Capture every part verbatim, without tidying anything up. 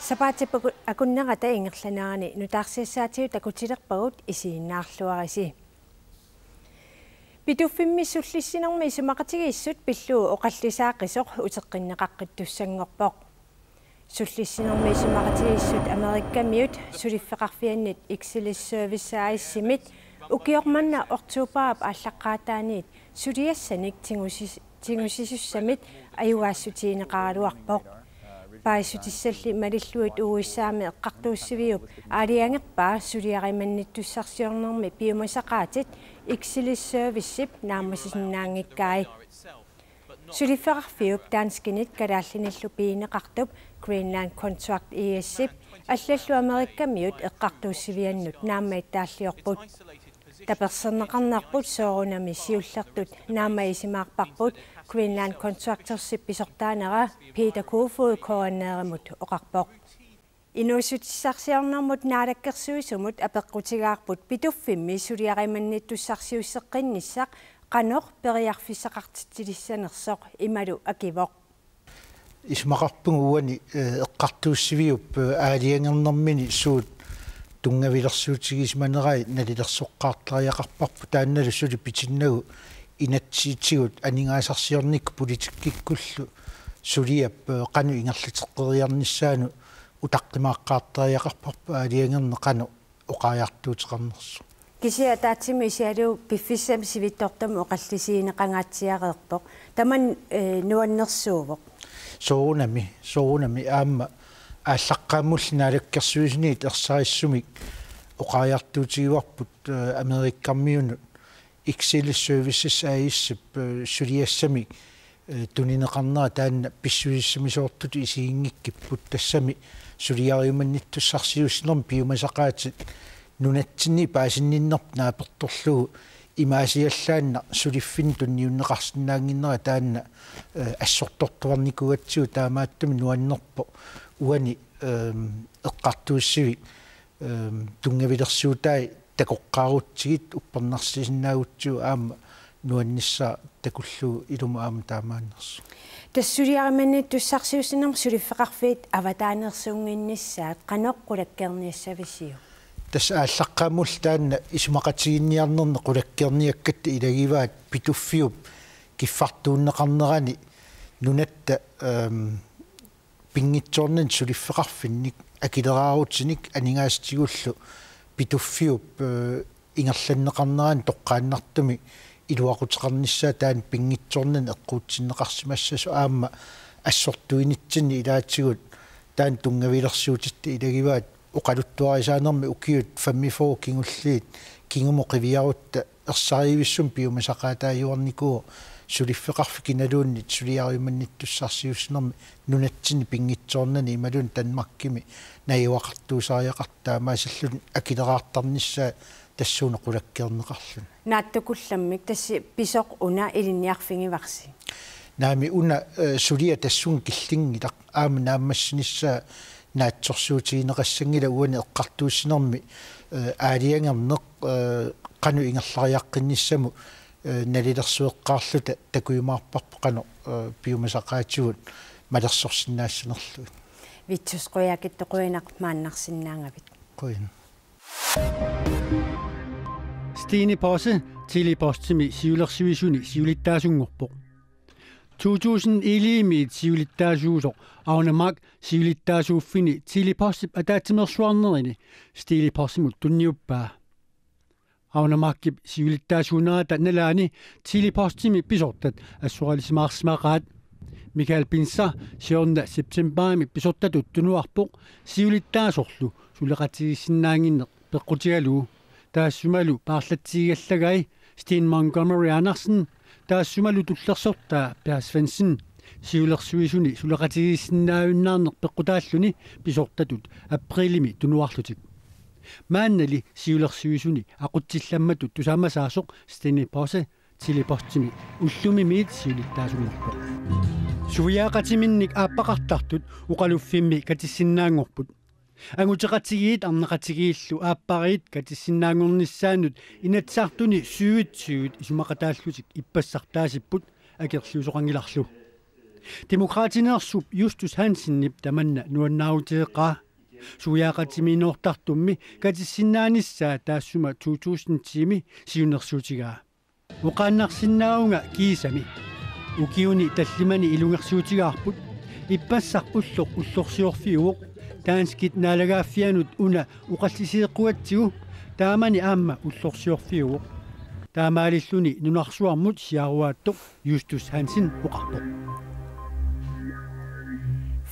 Sapaatip-aku-, akunnerata ingerlanerani nutaarsiassaatigut takutilerpagut, isiginnaarluarisi. Pituffimmi sullissinermi isumaqatigiissut pillugu oqallisaaqisoq uteqqinneqaqqittussanngorpoq. Sullissinermi isumaqatigiissut Amerikamiut suliffeqarfiannit Exelis Service A/S-imit ukioq manna oktobarip aallaqqaataaniit suliassanik tingusis-, tingusisussamit ajugaassutigineqaraluarpoq. Paasissutissalli malillugit U S A-mi eqqartuussiviup aalajangerpaa suliarimannittussarsiornermi piumasaqaatit Exelis Servicep naammasisinnaanngikkai. Suliffeqarfiup danskinit kalaallinillu pigineqartup Greenland Contract A/S-ip allallu Amerikamiut eqqartuussiviannut naammagittaalliorput. Taperserneqarnerput soorunami siullertut naammagisimaarparput, Greenland Contractorsip pisortaanera Peter Kofod K N R-imut oqarpoq. Inuussutissarsiornermut Naalakkersuisumut apeqqutigaarput Pituffimmi suliarimannittussarsiusseqqinnissaq qanoq periarfissaqartitsilissanersoq, imalu akivoq: Isumaqarpunga uani, eh, eqqartuussiviup, eh, aalajangernermini suut tunngavilersuutigisimanerai nalilersoqqaartariaqarparput, taannalu suli pitinnagu inatsisitigut aningaasarsiornikkut politikkikkullu suliap, eh, qanoq ingerlateqqeriarnissaanut utaqqimaaqqaartariaqarparput aalajangerneq qanoq oqariartuuteqarnersoq. Kisianni ataatsimut isigalugu piffissami sivitsortami oqallisigineqangaatsiareerpoq. Tamanna, eh, nuannersuuvoq. Soorunami, soorunami aamma aallaqqaammulli Naalakkersuisuniit ersarissumik oqariartuutigivarput, eh, Amerikamiunut Exelis Services A/S-ip, eh, suliassamik, eh, tunineqarnera taanna pissusissamisoortutut isiginngikkipput, tassami suliarimannittussarsiuussinermi piumasaqaatit nunatsinni paasinninnerput naapertorlugu imaasiallaannaq suliffinni tunniunneqarsinnaannginnera taanna, eh, assortortuarnikuugatsigu, taamaattumik nuannerpoq uani, ehm, eqqartuussivik, ehm, tunngavilersuutai takoqqaarutsigit uppernarsisinnaagutsigu aamma nuannissaa takullugu ilumut aamma taamaannersoq. Tassa suliarimannittussarsiuussinermi suliffeqarfiit avataaneersuunnginnissaat qanoq qulakkeerniassavisiuk? Tassa aallaqqaammulli taanna isumaqatiginninniarnerni qulakkeerniakkatta ilagivaat Pituffiup kiffartuunneqarnerani nunatta, ehm, pinngitsoornani suliffeqarfinnik akileraarutinik aningaasatigullu Pituffiup, eh, ingerlanneqarnerani toqqaannartumik iluaquteqarnissaa taanna pinngitsoornani eqquutsinneqarsimassasoq aamma assortuinitsinni ilaatigut taanna tunngavilersuutitta ilagivaat oqaluttuarisaanermi ukiut femogfyrre kingulliit kingumut qiviarutta ersarivissumik piumasaqaataajuarnikuuvoq suliffeqarfik kinaluunniit suliarimannittussarsiuussinermi nunatsinni pinngitsoornani imaluunniit Danmarkimi najugaqartuusariaqartoq, taamaasilluni akileraartarnissaa tassuuna qulakkeerneqarluni. Naatsukullammik, tassa pisoq una ilinniarfigivarsi? Naamik, una, eh, suliaq tassunga killinngilaq, aamma naammassinissaa naatsorsuutigineqassanngilaq. Uani eqqartuussinermi, eh, aalajangerneq, eh, qanoq ingerlariaqqinnissamut, eh, nalilersueqqaarluta takujumaarparput qanoq, eh, piumasaqaatigut malersorsinnaassanerlugit. Vittus Qujaukitsoq, qujanaq maannarsinnaagavit. Qujan. Stine Posse Tele-Postimi siulersuisuni siulittaasunngorpoq. To tusind elleve-miit siulittaasuusoq Auna Mark siulittaasuuffini Tele-Postip ataatsimeersuarnerini Stine Possemut tunniuppaa. Auna Markip siulittaasuunerata nalaani Tele-Postimi pisortat assoralisimaarsimaqaat. Michael Binzer siorna septembarimi pisortatut tunuarpoq siulittaasorlu suleqatigiissinnaannginneq peqqutigalugu. Taassumalu paarlatsigigallagai Steen Montgomery Andersen, taassumalu tullersortaa Per Svendsen siulersuisuni suleqatigiissinnaajunnaarneq peqqutaalluni pisortatut aprilimi tunuarlutik. Maannali siulersuisuni aqutsillammatut tusaamasaasoq Stine Posse Tele-Postimi ullumimiit siulittaasunngorpoq. Suiaaqatiminnik aappaqartartut oqaluffimmi katissinnaanngorput. Anguteqatigiit arnaqatigiillu aappariit katissinnaanngornissaannut Inatsisartuni syvogtyve isumaqataallutik ippassaq taasipput, akerliusoqanngilarlu. Demokraatineersup Justus Hansenip tamanna nuannaarutigeqqaa. Suiaaqatimiinnoortartummi katissinnaanissaa taassuma to tusind tiimi siunnersuutigaa. Oqaannarsinnaavunga kiisami. Ukiuni tallimani ilungersuutigaarput. Ippassaq ulloq ullorsiorfiuvoq. Danskit naalagaaffianut una oqallisigeqquatsigu taamani aamma ullorsiorfiuvoq. Taamaalilluni nunarsuarmut siaruaattoq Justus Hansen oqarpoq.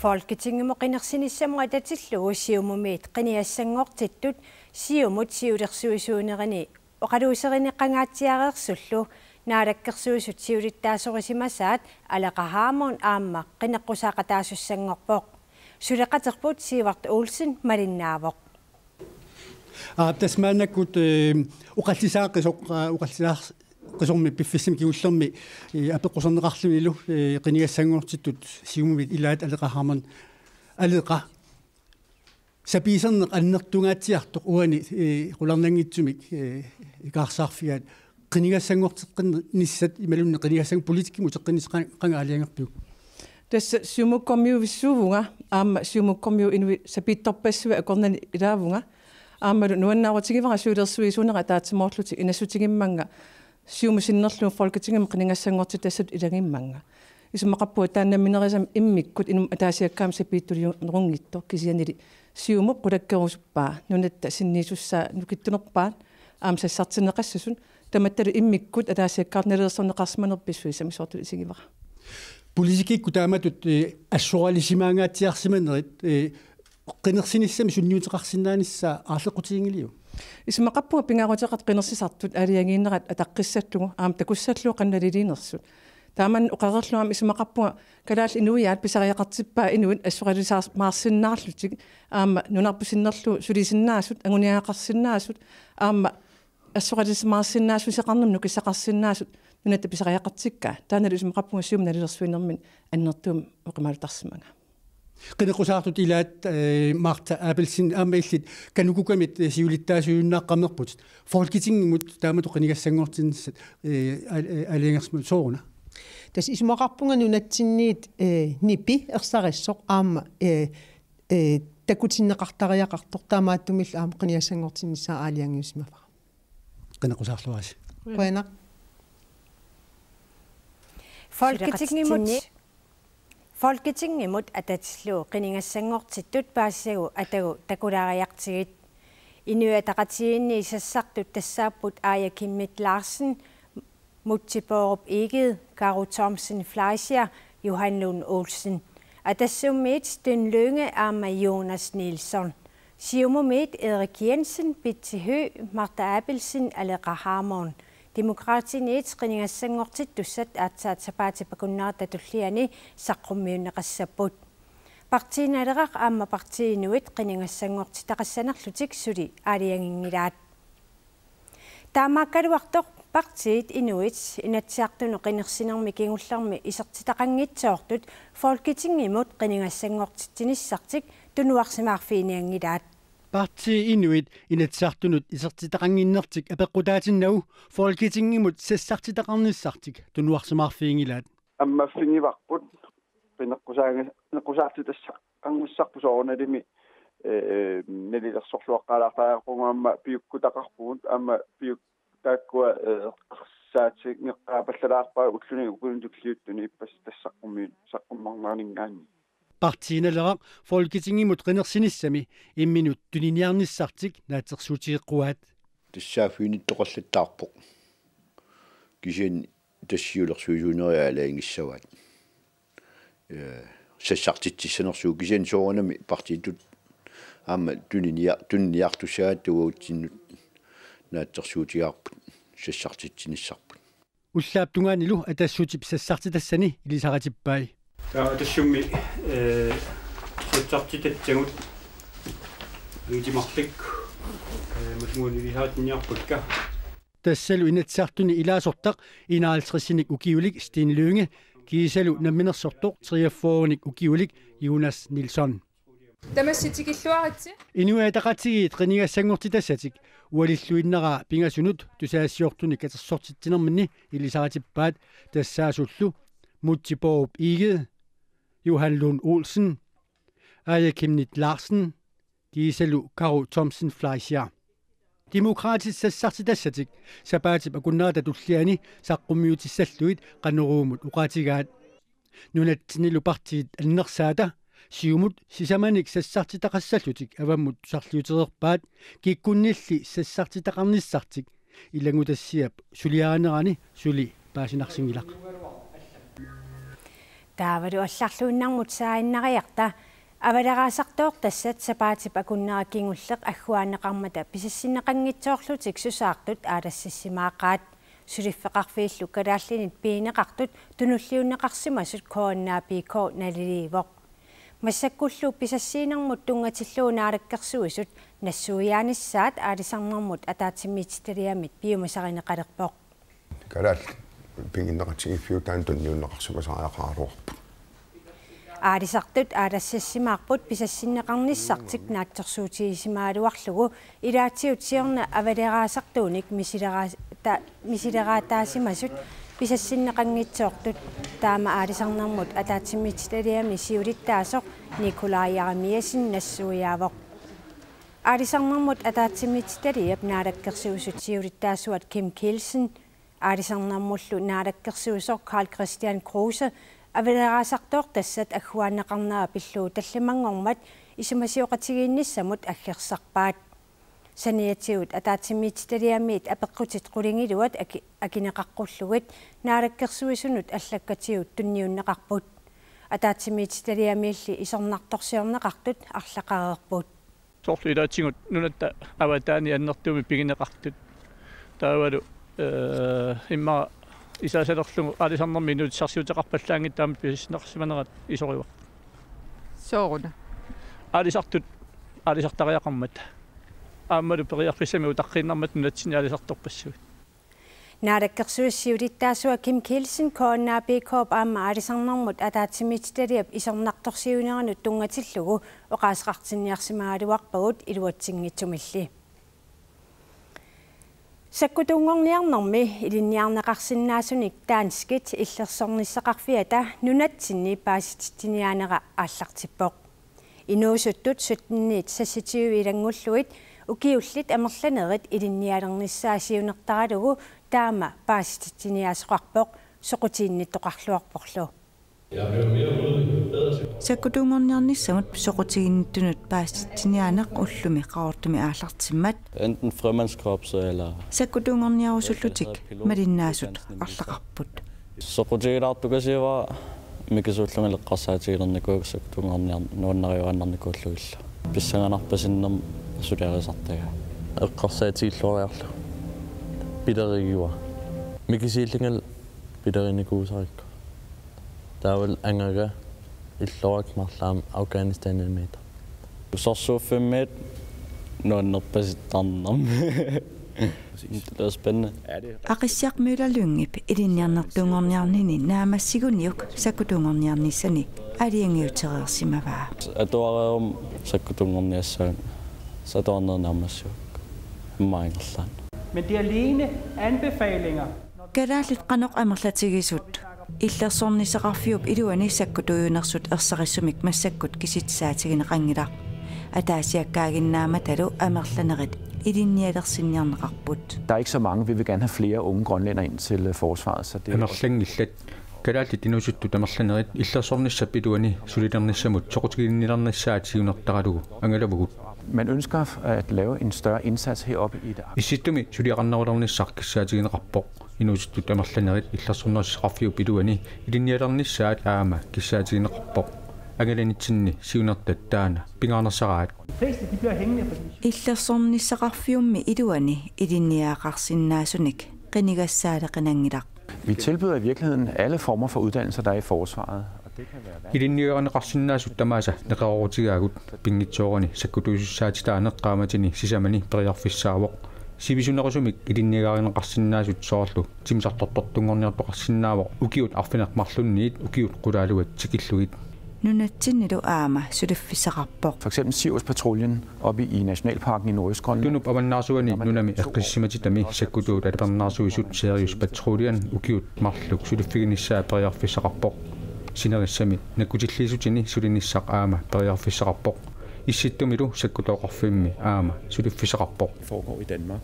Folketingimut qinersinissamut atatillugu Siumumiit qinigassanngortittut Siumut siulersuisuunerini oqaluuserineqangaatsiareersullu Naalakkersuisut siulittaasorisimasaat Aleqa Hammond aamma qineqqusaaqataasussanngorpoq. Suleqaterput Sivert Olsen malinnaavoq. Aa, tassa maannakkut, eh, oqallisaaqqisoq, aa, oqallisaaqqisormi piffissami kingullermi, eh, apeqquserneqarlunilu, eh, qinigassanngortittut Siumumit ilaat Aleqa Hammond. Aleqa. Sapiiserneq annertungaatsiartoq uani, eh, qularnanngitsumik, eh, ikaarsaarfigaat qinigassanngorteqqinnissat imaluunniit qinigassanngortitut politikkimut uteqqinnissat qan-, qanga aalajangerpiuk? Tassa Siumukkormiuvissuuvunga aamma Siumukkormiut inuit sapiitsorpassuit akornanni ilaavunga. Aammalu nuannaarutigivara siulersuisuunerat ataatsimoorlutik inassutigimmannga Siumut sinnerlugu Folketingimut qinigassanngortitassatut ilagimmannga. Isumaqarpunga taanna namminerisami immikkut inummut ataasiakkaamik sapiitsuliunerunngitsoq kisiannili Siumup qulakkeerusuppaa nunatta sinniisussaa nukittunerpaat aamma sassartinneqassasut tamattalu immikkut ataasiakkaartut nalilersorneqarsimanerat pissusissamisoortut isigivara. Politikkikkut taamatut, eh, assoralisimaangaatsiarsimanerit, eh, qinersinissami sunniuteqarsinnaanissaa aarleqqutiginngiliuk? Isumaqarpunga pingaaruteqartut qinersisartut aalajangiinnerat ataqqissallugu aamma takussallugu qanoq naliliinersut. Taamani oqareerlunga aamma isumaqarpunga kalaallit inuiaat pisariaqartippaa inuit assoralisimaarsinnaarlutik aamma nunarput sinnerlugu sulisinnaasut, anguniagaqarsinnaasut, aamma assoralisimaarsinnaassuseqarnermut nukissaqarsinnaasut nunatta pisariaqartikkaat. Taannalu isumaqarpunga Siumup nalilersuinermini annertuumik oqimaalutarsimanga. Qineqqusaartut ilaat, eh, Martha Abelsen aamma illit KANUKOKA-mit, eh, siulittaasuujunnaaqqammerputit. Folketingimut taamatut qinigassanngortinnissat, eh, al-, eh, aalajangersimapput sooruna? Tassa isumaqarpunga nunatsinniit, eh, nipi ersarissoq aamma, eh, eh, takutinneqartariaqartoq taamaattumillu aamma qinigassanngortinnissaa aalajangiusimavara. Qineqqusaarluarisi. Qujanaq. Folketingimut, Folketingimut atatillugu qinigassanngortittut paasisagut atagu takulaariartigit. Inuit Ataqatigiinni sassartut tassaapput Aaja Chemnitz Larsen, Múte Bourup Egede, Karo Thomsen Fleischer, Johan Lund Olsen. Atassummiit Steen Lynge aamma Jonas Nilsson. Siumumiit Erik Jensen, Betty Høegh, Martha Abelsen, Aleqa Hammond. Demokraatiniit qinigassanngortittussat aatsaat sapaatip akunnerata tulliani saqqummiunneqassapput. Partii Naleraq aamma Partii Inuit qinigassanngortitaqassanerlutik suli aalajanginngilaat. Taamaakkaluartoq Partii Inuit Inatsisartunut qinersinermi kingullermi isertitaqanngitsoortut Folketingimut qinigassanngortitsinissartik tunuarsimaarfiginianngilaat. Partii Inuit Inatsisartunut isertitaqannginnertik apeqqutaatinnagu Folketingimut sassartitaqarnissartik tunuarsimaarfiginngilaat. Ammaffigivarput qineqqusaanga-, qineqqusaartitassaqarnissarput soorunalimi, eh, nalilersorluaqqaalaartariaqarpugut aamma piukkutaqarpugut aamma piuk-, taakkua, eh, eqqarsaatingeqqaapallalaarpaat ulluni ukunni tulliuttuni ippassaq tassa saqqummi-, saqqummernerninngaanniit. Partii Naleraq Folketingimut qinersinissami imminut tuniniarnissartik naatsorsuutigeqquaat. Tassaaffiginittoqallattaarpoq. Kisianni tassa siulersuisuunerit aalajangissavaat. Eh, sassartitsissanersugut kisianni soorunami partiitut aamma tuninia-, tuniniartussagaat uagutsinnut naatsorsuutigaarput sassartitsinissarput. Ullaap tungaanilu Atassutip sassartitassani ilisaritippai. Taava Atassummi, eh, sassartitassagut angitimarlik, eh, massakkut ilisaritinniarpakka. Tassalu Inatsisartuni ilaasortaq enoghalvtredsinik ukiulik Steen Lynge, kiisalu namminersortoq treogfyrrenik ukiulik Jonas Nilsson. Tamassi tikilluaritsi. Inuit Ataqatigiit qinigassanngortitassatik ualilluinnaraa pingasunut tusagassiortunik katersortitsinerminni ilisaritippaat, tassaasullu Múte Bourup Egede, Johan Lund Olsen, Aaja Chemnitz Larsen, kiisalu Karo Thomsen Fleischer. Demokraatit sassartitassatik sapaatip akunnerata tulliani saqqummiutissallugit Qanoruumut oqaatigaat. Nunatsinnilu partiit annersaata Siumut sisamanik sassartitaqassallutik avammut tusarliutereerpaat, kikkunnilli sassartitaqarnissartik ilanngutassiap suliarinerani suli paasinarsinngilaq. Taavalu allarluinnarmut saaginnariarta. Avaleraasartoortassat sapaatip akunnera kingulleq agguaanneqarmata pisassinneqanngitsoorlutik susaartut aalassassimaaqaat. Suliffeqarfiillu kalaallinit pigineqartut tunulliunneqarsimasut K N A P K naliliivoq. Massakkullu pisassiinermut tunngatillugu naalakkersuisut nassuiaanissaat aalisarnermut ataatsimiititaliamit piumasarineqalerpoq. Kalaallit piginneqatigiiffiutaanni tunniunneqarsimasariaqaraluarput. Aalisartut aalassassimaarput pisassinneqarnissartik naatsorsuutigisimagaluarlugu ilaatigut siorna avaleraasartuunik misileraata-, misileraataasimasut pisassinneqanngitsoortut, taama aalisarnermut ataatsimiititaliami siulittaasoq Nikolaj Jeremiassen nassuiaavoq. Aalisarnermut ataatsimiititaliap naalakkersuisut siulittaasuat Kim Kielsen, aalisarnermullu naalakkersuisoq Karl-Kristian Kruse avaleraasartoortassat agguaanneqarnera pillugu tallimanngormat isumasioqatigiinnissamut aggersarpaat. Saniatigut ataatsimiititaliamiit apeqqutit qulingiluat aki-, akineqaqqullugit naalakkersuisunut allakkatigut tunniunneqarput. Ataatsimiititaliamiilli isornartorsiorneqartut arlaqareerput. Soorlu ilaatigut nunatta avataani annertuumik pigineqartut. Taavalu, eh, immaqa isaasalerlugu aalisarnermi inuutissarsiuteqarpallaanngitsoq taama pisassinneqarsimanerat isorivara. Sooruna? Aalisartut aalisartariaqarmata. Aammalu periarfissamik utaqqiinnarmata nunatsinni aalisartorpassuit. Naalakkersuisut siulittaasua Kim Kielsen K N A P K-p aamma aalisarnermut ataatsimiititaliap isornartorsiuineranut tunngatillugu oqaaseqartinniarsimagaluarpagut iluatsinngitsumilli. Sakkutuunngorniarnermi ilinniarneqarsinnaasunik danskit illersornissaqarfiata nunatsinni paasititsiniaanera aallartippoq. Inuusuttut syttenit seksogtyve ilanngullugit ukiullit amerlanerit ilinnialernissaat siunertaralugu taama paasititsiniaasoqarpoq soqutiginnittoqarluarporlu. Sakkutuunngorniarnissamut soqutiginnittunut paasititsiniaaneq ullumi Qaqortumi aallartimmat. Enten frømandskorpset eller sakkutuunngorniarusullutik malinnaasut arlaqarput. Soqutigilaartukasiuara mikisuullunga eqqarsaatigilernikuuakka sakkutuunngorniarneq nuannariuaannarnikuullugillu. Pissanganarpasinnermik suliarisartagaa. Eqqarsaatigilluariarlugu. Pilerigiuara. Mikisiillunga pilerinikuusarikku. Taavalu angaga illorak marluk aamma Afghanistanimiit. Sorsuuffimmiit nuannerpasittarnermik. Det er spændende. Aqissiaq Møller Lyngep ilinniarnertuunngorniarnini naammassiguniuk sakkutuunngorniarnissani aalajangiutereersimavaa. Atuareeruma sakkutuunngorniassagama, atuarneq naammassivara. Immaqa ingerlaannaq. Men det er alene anbefalinger. Kalaallit qanoq amerlatigisut. Illersornissaqarfiup iluani sakkutuujunersut ersarissumik massakkut kisitsisaatigineqanngilaq. Ataasiakkaaginnaammatalu amerlanerit ilinnialersinniarneqarput. Der er ikke så mange. Vi vil gerne have flere unge grønlændere ind til, øh, forsvaret, så det er amerlanngillat. Kalaallit inuusuttut amerlanerit illersornissap iluani sulilernissamut soqutiginnilernissaat siunertaralugu angalavugut. Man ønsker at lave en større indsats heroppe i det. Issittumi suliaqarnerulernissaq kissaatigineqarpoq. Inuusuttut amerlanerit illersornissaqarfiup iluani ilinnialernissaat aamma kissaatigineqarpoq. Angalanitsinni siunertat taanna pingaarnersaraat. Illersornissaqarfiummi iluani ilinniagaqarsinnaasunik qinigassaaleqinanngilaq. Vi tilbyder i virkeligheden alle former for uddannelser, der er i forsvaret. Og det kan være ilinniagarineqarsinnaasut tamaasa neqeroorutigaagut, pinngitsoorani sakkutuusussaatitaaneq qaammatini sisamani periarfissaavoq. Sivisunerusumik ilinniagarineqarsinnaasut soorlu timmisartortortunngorniartoqarsinnaavoq ukiut arfineq-marlunniit ukiut qulaaluat tikillugit. Nunatsinnilu aamma suliffissaqarpoq. For eksempel Siriuspatruljen oppe i Nationalparken i Nordøstgrønland. Tunup avannaarsuani nunami eqqissimatitami sakkutuut alipernaarsuisut Siriuspatruljen ukiut marluk suliffiginissaa periarfissaqarpoq. Sinerissami nakkutilliisutini sulinissaq aamma periarfissaqarpoq. Issittumilu sakkutooqarfimmi aamma suliffissaqarpoq. Foregår i Danmark.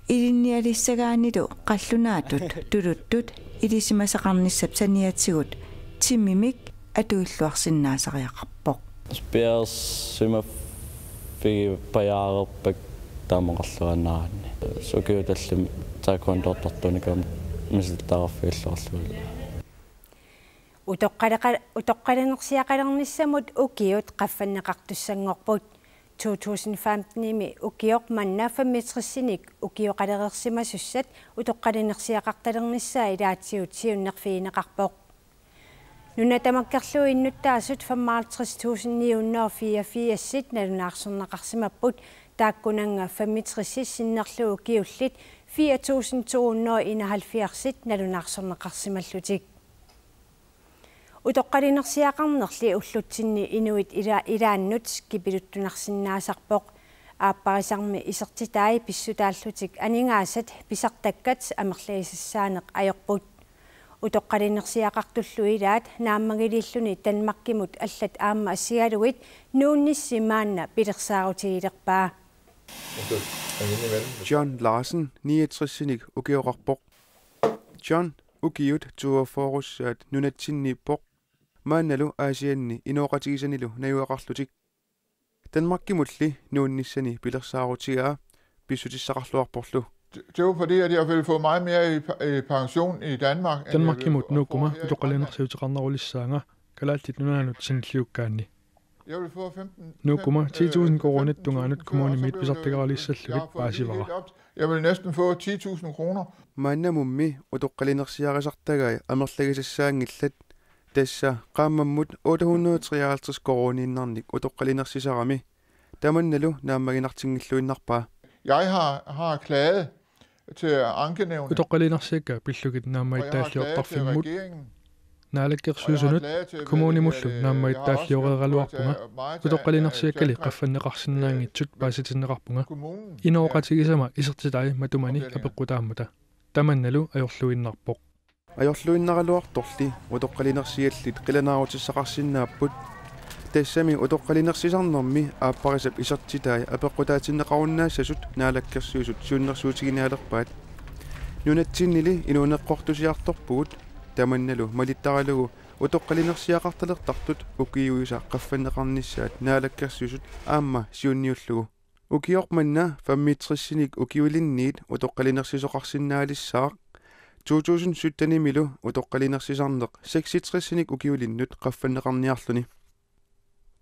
Ilinnialissagaannilu qallunaatut tuluttut ilisimasaqarnissap saniatigut timimik atuilluarsinnaasariaqarpoq. Piaarsimaffigippajaarerpakka taamaqarluaannaranni. Ukiut tallimat taekwondoortartuunikuugama misilisaqarfigilluarlugulu. Utoqqaleqa-, utoqqalinersiaqalernissamut ukiut qaffanneqartussanngorput. To tusind femtenimi ukioq manna femogtresinik ukioqalereersimasussat utoqqalinersiaqartalernissaa ilaatigut siunnerfigineqarpoq. Nuna tamakkerlugu innuttaasut femoghalvtreds tusind ni hundrede og fireogfirsit nalunaarsorneqarsimapput, taakkunannga femogtres sinnerlugit ukiullit fire tusind to hundrede og enoghalvfjerds nalunaarsorneqarsimallutik. Utoqqalinersiaqarnerli ullutsinni inuit ila-, ilaannut kipiluttunarsinnaasarpoq. Aapparisarmi isertitai pissutaallutik aningaasat pisartakkat amerligisassaaneq ajorput. Utoqqalinersiaqartullu ilaat naammagiliilluni Danmarkimut allat aamma assigalugit nuunnissi maanna pilersaarutigilerpaa. John Larsen, niogtresinik ukioqarpoq. John, ukiut toogfyrressaat nunatsinniippoq. Maannalu Aasianni inooqatigisanilu najugaqarlutik. Danmarkimulli nuunnissani pilersaarutigaa pissutissaqarluarporlu. Det var fordi, at jeg ville få meget mere i, i pension i Danmark, end jeg ville Danmarkimut få nuukkuma her i Grønland. Utoqqalinersiuteqarnerulissaanga Kalaallit Nunaannut sinilliukkaanni. Jeg ville få femten, Nuukkuma øh, ti tusind koruunit tungaanut kommunimiit pisartagarialissallugit paasivara. Jeg vil næsten få ti tusind kroner. Maannamummi utoqqalinersiarisartagai amerligisassaanngillat, tassa qaammammut otte hundrede treoghalvtreds koruuniinnarnik utoqqalinersisarami. Tamannalu naammaginartinngilluinnarpaa. Jeg har, har klaget til ankenævnet. Utoqqalinersiakka pillugit Og jeg har klaget til naammagittaalliortarfimmut Naalakkersuisunut, kommunimullu naammagittaallioreraluarpunga, utoqqalinersiakkali qaffanneqarsinnaanngitsut paasitinneqarpunga. Inooqatigisama isertitai matumani apeqqutaammata. Tamannalu ajorluinnarpoq. Ajorluinnaraluartorli utoqqalinersiallit qilanaarutissaqarsinnaapput. Tassami utoqqalinersisarnermi aapparisap isertitai apeqqutaatinneqarunnaassasut Naalakkersuisut siunnersuutigineqalerpaat. Nunatsinnili inuuneqqortusiartorpugut, tamannalu malittaralugu utoqqalinersiaqartalertartut ukiuisa qaffanneqarnissaat Naalakkersuisut aamma siunniullugu. Ukioq manna femogtresinik ukiulinniit utoqqalinersisoqarsinnaalissaaq. To tusind syttenimilu utoqqalinersisarneq seksogtresinik ukiulinnut qaffanneqarniarluni.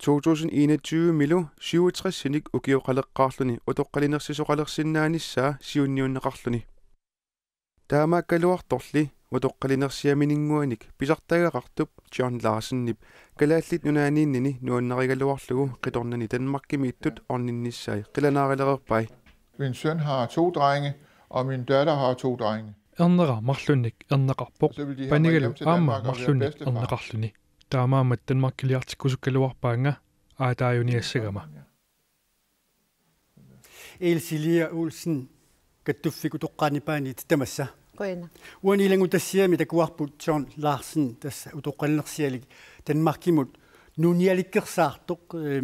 To tusind enogtyvemilu syvogtresinik ukioqaleqqaarluni utoqqalinersisoqalersinnaanissaa siunniunneqarluni. Taamaakkaluartorli utoqqalinersiamininnguanik pisartagaqartup John Larsenip Kalaallit Nunaanniinnini nuannarigaluarlugu qitornani Danmarkimiittut orninnissai qilanaarilereerpai. Min søn har to drenge, og min datter har to drenge. Ernera marlunnik erneqarpoq, Så vil de have mig panigalu hjem til aamma Danmark og være marlunnik bedstefar. Erneqarluni. Taamaammat Danmarkiliartikkusukkaluarpaannga aataajuniassagama. Else Lea Olsen, Kattuffik utoqqaanipaaniit tamassa. Qujanaq. Uani ilanngutassiami takuarput John Larsen, tassa utoqqalinersialik Danmarkimut nuunnialikkersaartoq, eh,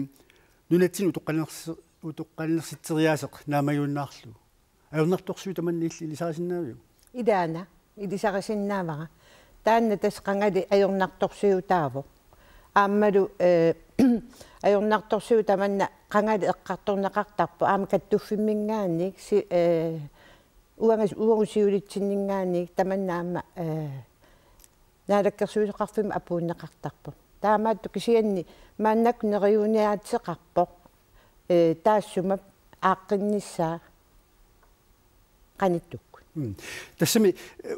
nunatsinni utoqqalinersi-, utoqqalinersitseriaaseq naammagiunnaarlugu. Ajornartorsiut tamanna illit ilisarisinnaaviuk? Ilaana, ilisarisinnaavara. Taanna tassa qangali ajornartorsiutaavoq. Aammalu, eh, ajornartorsiut tamanna qangali eqqartorneqartarpoq. Aamma Kattuffimminngaanniit si-, eh, uagas-, uagut siulitsinninngaanniit tamanna aamma, eh, Naalakkersuisoqarfimmi apuunneqartarpoq. Taamaattoq kisianni maannakkut neriuuniaateqarpoq, eh, taassuma aaqqinnissaa qanittukkut. Mm. Tassami, eh,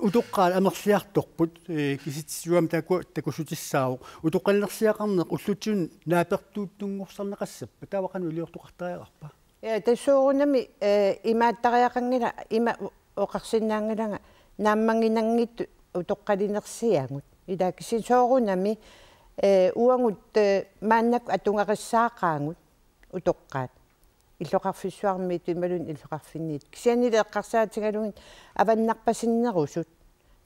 utoqqaat amerliartorput, eh, kisitsisigaanni taku-, takussutissaavoq. Utoqqalinersiaqarneq ullutsinnut naapertuuttunngorsarneqassappat, taava qanoq iliortoqartariaqarpa? Ja, tassa soorunami, eh, imaattariaqanngilaq, ima u-, oqarsinnaanngilanga naammaginanngitsut utoqqalinersiagut. Ila kisianni soorunami, eh, uagut, eh, maannakkut atugarissaaqaagut utoqqaat. Illoqarfissuarmiittut imaluunniit illoqarfinniittut. Kisiannili eqqarsaatigalugit avannarpasinnerusut.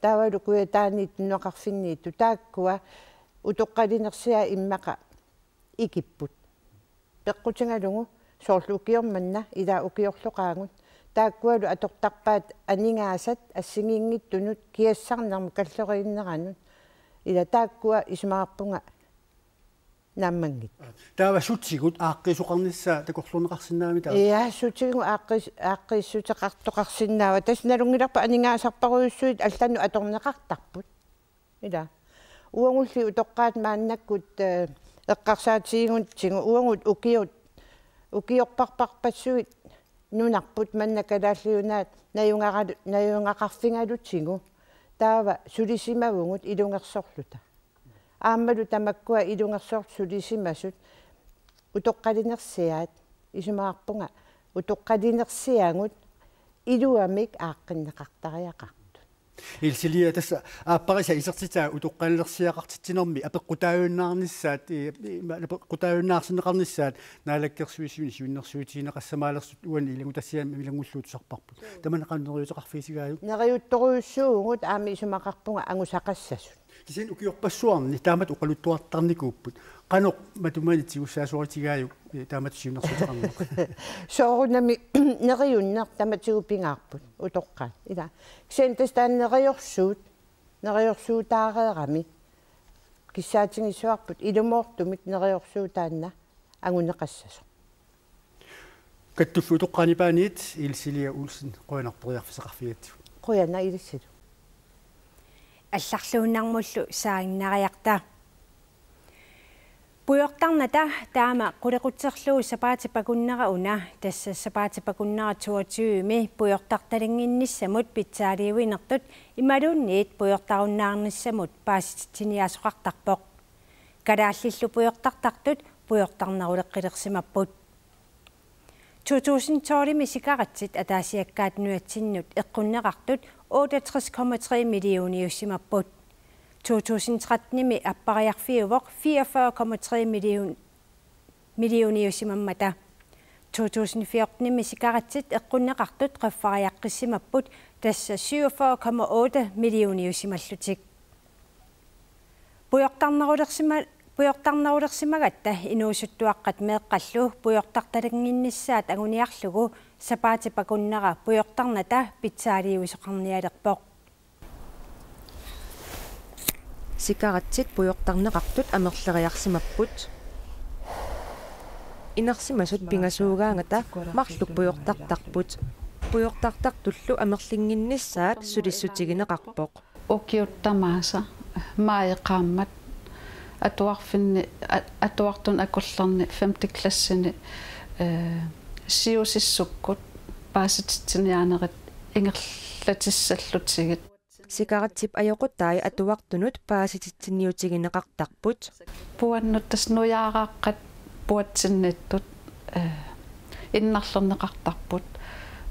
Taavalu Kujataaniittut nunaqarfinniittut. Taakkua utoqqalinersiaat immaqa ikipput. Peqqutigalugu soorlu ukioq manna ila ukiorlu qaangut. Taakkualu atortarpaat aningaasat assigiinngitsunut kiassarnermut kalloriinneranut. Ila taakkua isumaqarpunga naammanngitsut. Taava sutigut aaqqiisoqarnissaa takorluuneqarsinnaavit taava? Ja, sutigut aaqqis-, aaqqiissuteqartoqarsinnaava. Tassa nalunngilarput aningaasarparujussuit allanut atorneqartarput. Ila. Uagulli utoqqaat maannakkut, eh, eqqarsaatigigutsigu uagut ukiut, ukiorparparpassuit nunarput manna Kalaallit Nunaat najungara-, najungaqarfigalutigu. Taava sulisimavugut ilungersorluta. Aammalu tamakkua ilungersorluta sulisimasut utoqqalinersiaat isumaqarpunga utoqqalinersiagut iluamik aaqqinneqartariaqartut. Ilsilia, tassa aapparisa isertitaa utoqqalinersiaqartitsinermi apeqqutaajunnaarnissaat, i-, i-, ma-, apeqqutaajunnaarsinneqarnissaat Naalakkersuisuni siunnersuutigineqassamaalersut uani ilanngutassiami ilanngullugu tusarparput. Tamanna qanoq neriuteqarfigisigaajuk? Neriuttorujussuuvugut aamma isumaqarpunga angusaqassasut. Kisianni ukiorpassuarni taamatut oqaluttuartarnikuupput. Qanoq matumani tigussaasoritigaajuk, eh, taamatut siunnersuuteqarneq? Soorunami neriunneq tamatigut pingaarput utoqqaat. Ila. Kisianni tassa taanna neriorsuut, neriorsuutaareerami. Kissaatigissavarput ilumoortumik neriorsuut taanna anguneqassasoq. Kattuffiup utoqqaani paaniit Ilsilia Olsen, qujanaq periarfissaqarfigigatsigu. Qujanaq ilissilu. Allarluinnarmullu saannariarta. Pujortarnata taama qulequtserlugu sapaatip akunnera una, tassa sapaatip akunnera toogtyvemi pujortartalinnginnissamut pitsaaliuinertut imaluunniit pujortarunnaarnissamut paasititsiniaasoqartarpoq. Kalaallillu pujortartartut pujortarneruleqqilersimapput. To tusind tolvimi sikaritsit ataasiakkaat nunatsinnut eqqunneqartut otteogtres komma tre millioniusimapput. To tusind trettenimi appariarfiuvoq fireogfyrre komma tre million-, millioniusimammata. To tusind fjortenimi sikaritsit eqqunneqartut qaffariaqqissimapput, tassa syvogfyrre komma otte millioniusimallutik. Pujortarnerulersima-, pujortarnerulersimagatta inuusuttuaqqat meeqqallu pujortartalinnginnissaat anguniarlugu sapaatip akunnera pujortarnata pitsaaliuisoqarnialerpoq. Sikaritsit pujortarneqartut amerleriarsimapput. Inersimasut pingasuugaangata marluk pujortartarput. Pujortartartullu amerlinnginnissaat sulissutigineqarpoq. Ukiut tamaasa maaji qaammat atuarfinni, a-, atuartunut akullerni femte klassini, eh, siusissukkut paasititsiniaanerit ingerlatissallutigit. Sikaritsip ajoqutai atuartunut paasititsiniutigineqartarput. Puannut tassa nujaaraaqqat puatsinniittut, eh, innarlerneqartarput.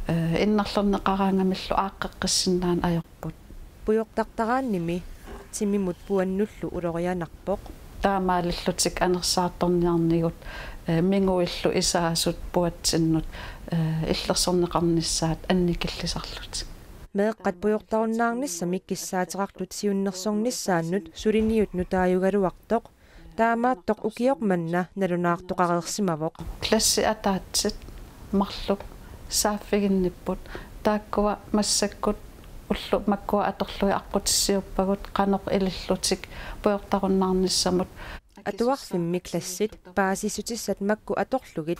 Eh, innarlerneqaraangamillu aaqqeqqissinnaaneq ajorput. Pujortartaraannimi timimut puannullu ulorianarpoq. Taamaalillutik anersaartorniarnigut, eh, minguillu isaasut puatsinnut, eh, illersorneqarnissaat annikillisarlutik. Meeqqat pujortarunnaarnissamik kissaateqartut siunnersornissaannut suliniut nutaajugaluartoq, taamaattoq ukioq manna nalunaartoqareersimavoq. Klassit ataatsit marluk saaffiginnipput, taakkua massakkut ullut makkua atorlugit aqqutissiuuppagut qanoq ilillutik pujortarunnaarnissamut. Atuarfimmi klassit paasissutissat makku atorlugit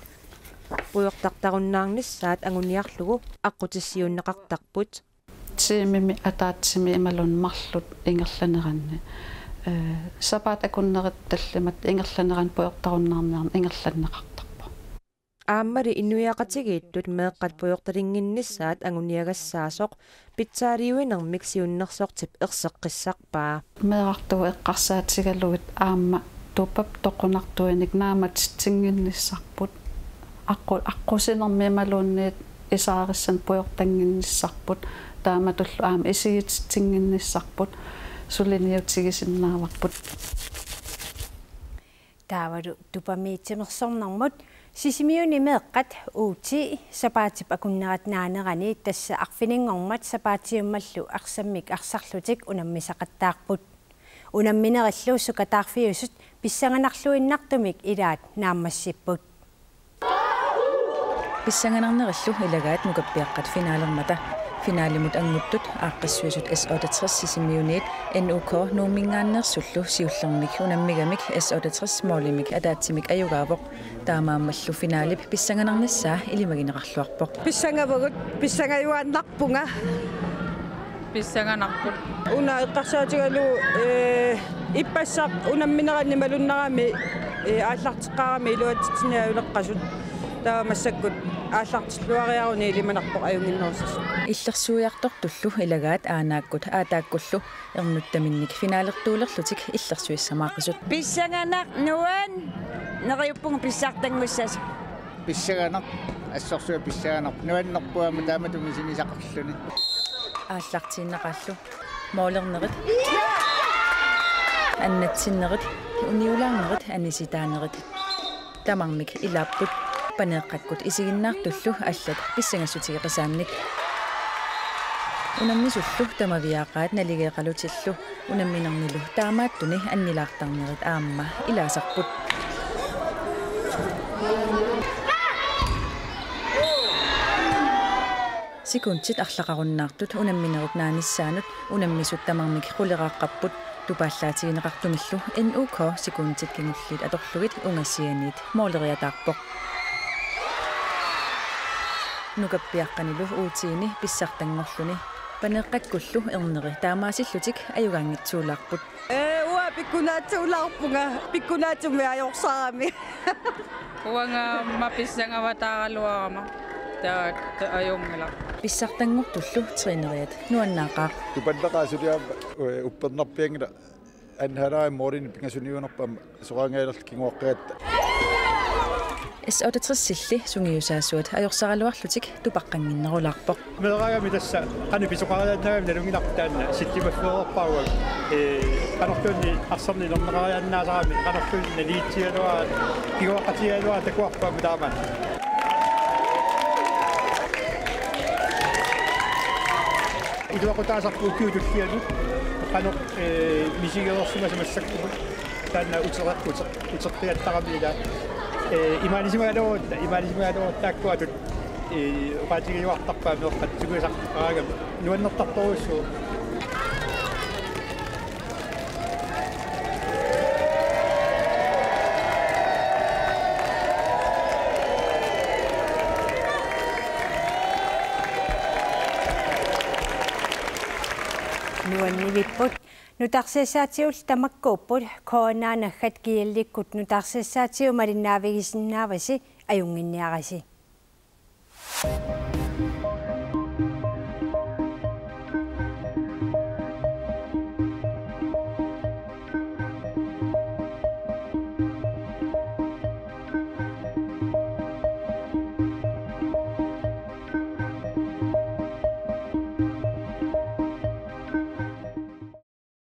pujortartarunnaarnissaat anguniarlugu aqqutissiuunneqartarput. Tiimimi ataatsimi imaluunniit marluk ingerlaneranni, eh, sapaatip akunneri tallimat ingerlaneranni pujortarunnaarniarneq ingerlanneqartarpoq. Aammali inuiaqatigiittut meeqqat pujortalinnginnissaat anguniagassaasoq pitsaaliuinermik siunnersortip erseqqissarpaa. Meerartugut eqqarsaatigalugit aamma tupap toqunartuinik naamatitsinnginnissarput. Aqqu-, aqqusinermi imaluunniit isaarissanik pujortannginnissarput. Taamatullu aamma isigititsinnginnissarput. Suliniutigisinnaavarput. Taavalu tupami timersornermut Sisimiuni meeqqat uti sapaatip akunnerat naanerani tassa arfininngormat sapaatiummallu arsammik arsarlutik unammisaqattaarput. Unamminerillu sukataarfiusut pissanganarluinnartumik ilaat naammassipput. Pissanganarnerillu ilagaat nukappiaqqat finalermata. Finalimut anguttut aaqqissuisut S otteogtres Sisimiuniit N U K Nuumminngaanneersullu siullermik unammigamik S otteogtres målimik ataatsimik ajugaavoq. Taamaammallu finalip pissanganarnissaa ilimagineqarluarpoq. Pissangavagut, pissangajuaannarpunga. Pissanganarput. Una eqqarsaatigalugu, eh, ippassaq unammineranni malunnarami, eh, aallarteqqaarami iluatsitsinni ajuleqqasut. Taava massakkut aallartilluariaruni ilimanarpoq ajunnginnerussasoq. Illersuiartortullu ilagaat aanaakkut aataakkullu ernuttaminnik finalertuulerlutik illersuissamaaqisut. Pissanganaq nuann-, neriuppunga pissartanngussasoq. Pissanganaq, assorsuaq pissanganaq. Nuannerpoq aamma taamatut misigisaqarluni. Aallartiinnaqaallu. Målernerit. Annatsinnerit, uniulaarnerit, anisitaanerit. Tamarmik ilaapput. Paneeqqakkut isiginnaartullu allat pissangassutigeqisaannik. Unammisullu tamaviaaqaat naligeeqalutillu unamminernilu taamaattuni annilaartarnerit aamma ilaasarput. Sekundit arlaqarunnaartut unamminerup naanissaanut unammisut tamarmik quleraaqqapput. Tupaallaatigineqartumillu N U K sekundit kingulliit atorlugit ungasianiit måleriataarpoq. Nukappiaqqanilu uutiini pissartanngorluni. Paneeqqakkullu erneri taamaasillutik ajugaanngitsuulaarput. Ee, uanga pikkunaatsuulaarpunga, pikkunaatsumik ajorsarami. Uanga aamma pissangavataaraluarama. Taak, ta-, ajunngilaq. Pissartanngortullu træneriat nuannaaqaaq. Tupallaqaaq suli aamma, eh, uppernarpianngilaq, anhalaai målini pingasuniunerput aamma soraangajalerlu kinguaqqagatta. S otteogtresilli sungiusaasuat ajorsaraluarlutik tupaqqannginnerulaarpoq. Meeraagami tassa qanoq pisoqariaannaagami nalunngilarput taanna sittimaffeerpaavak. Ee, qanorluunniit arsamni ilerneqariaannaasarami, qanorluunniit naligiitsigaluarami, kinguaqqatigigaluarami takuarput aamma taama. Iluaqutaasarput ukiut tulliani qanoq, ee, misigereersimasoq massakkumut. Taanna utereq-, uteq-, uteqqiattarami ila. Ee, imaalisimagaluarutta, imaalisimagaluarutta taakkuatut, ee, oqaatigiuartarpaa meeqqat sungiusaqaraangamik. Nuannertartorujussuuvoq. Nuannivipput. Nutaarsiassaativut tamakkuupput, K N A-naggat G L-ikkut nutaarsiassaatigut malinnaavigisinnaavasi, ajunnginniarisi.